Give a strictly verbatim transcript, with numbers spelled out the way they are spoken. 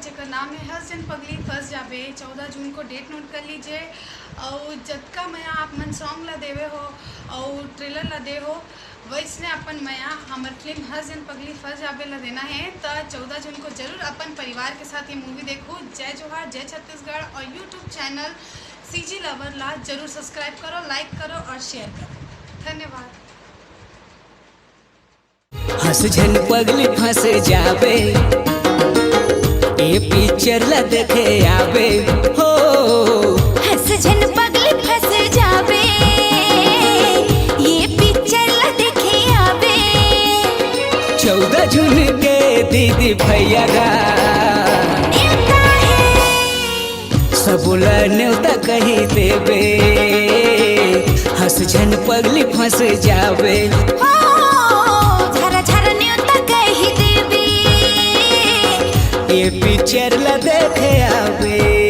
जेकर नाम है हंस झन पगली फंस जाबे। चौदह जून को डेट नोट कर लीजिए। और जतका मया आप मन सॉन्ग ला देवे हो और ट्रेलर ला दे हो, वैसने अपन मया हमर फिल्म हंस झन पगली फंस जाबे ला देना है। तो चौदह जून को जरूर अपन परिवार के साथ ये मूवी देखो। जय जोहार, जय छत्तीसगढ़ और यूट्यूब चैनल सीजी लवर ला जरूर सब्सक्राइब करो, लाइक करो और शेयर करो। धन्यवाद। हंस झन पगली फंस जाबे, ए पिक्चर ला देखे आबे हो। हंस झन पगली फंस जाबे, ये पिक्चर ला देखे आबे। चौदह जून के दीदी भैया गा, नेवता है सबोला नेवता कही देबे। हंस झन पगली फंस जाबे, हो, झरा झरा नेवता कही देबे। ए पिक्चर ला देखे आबे।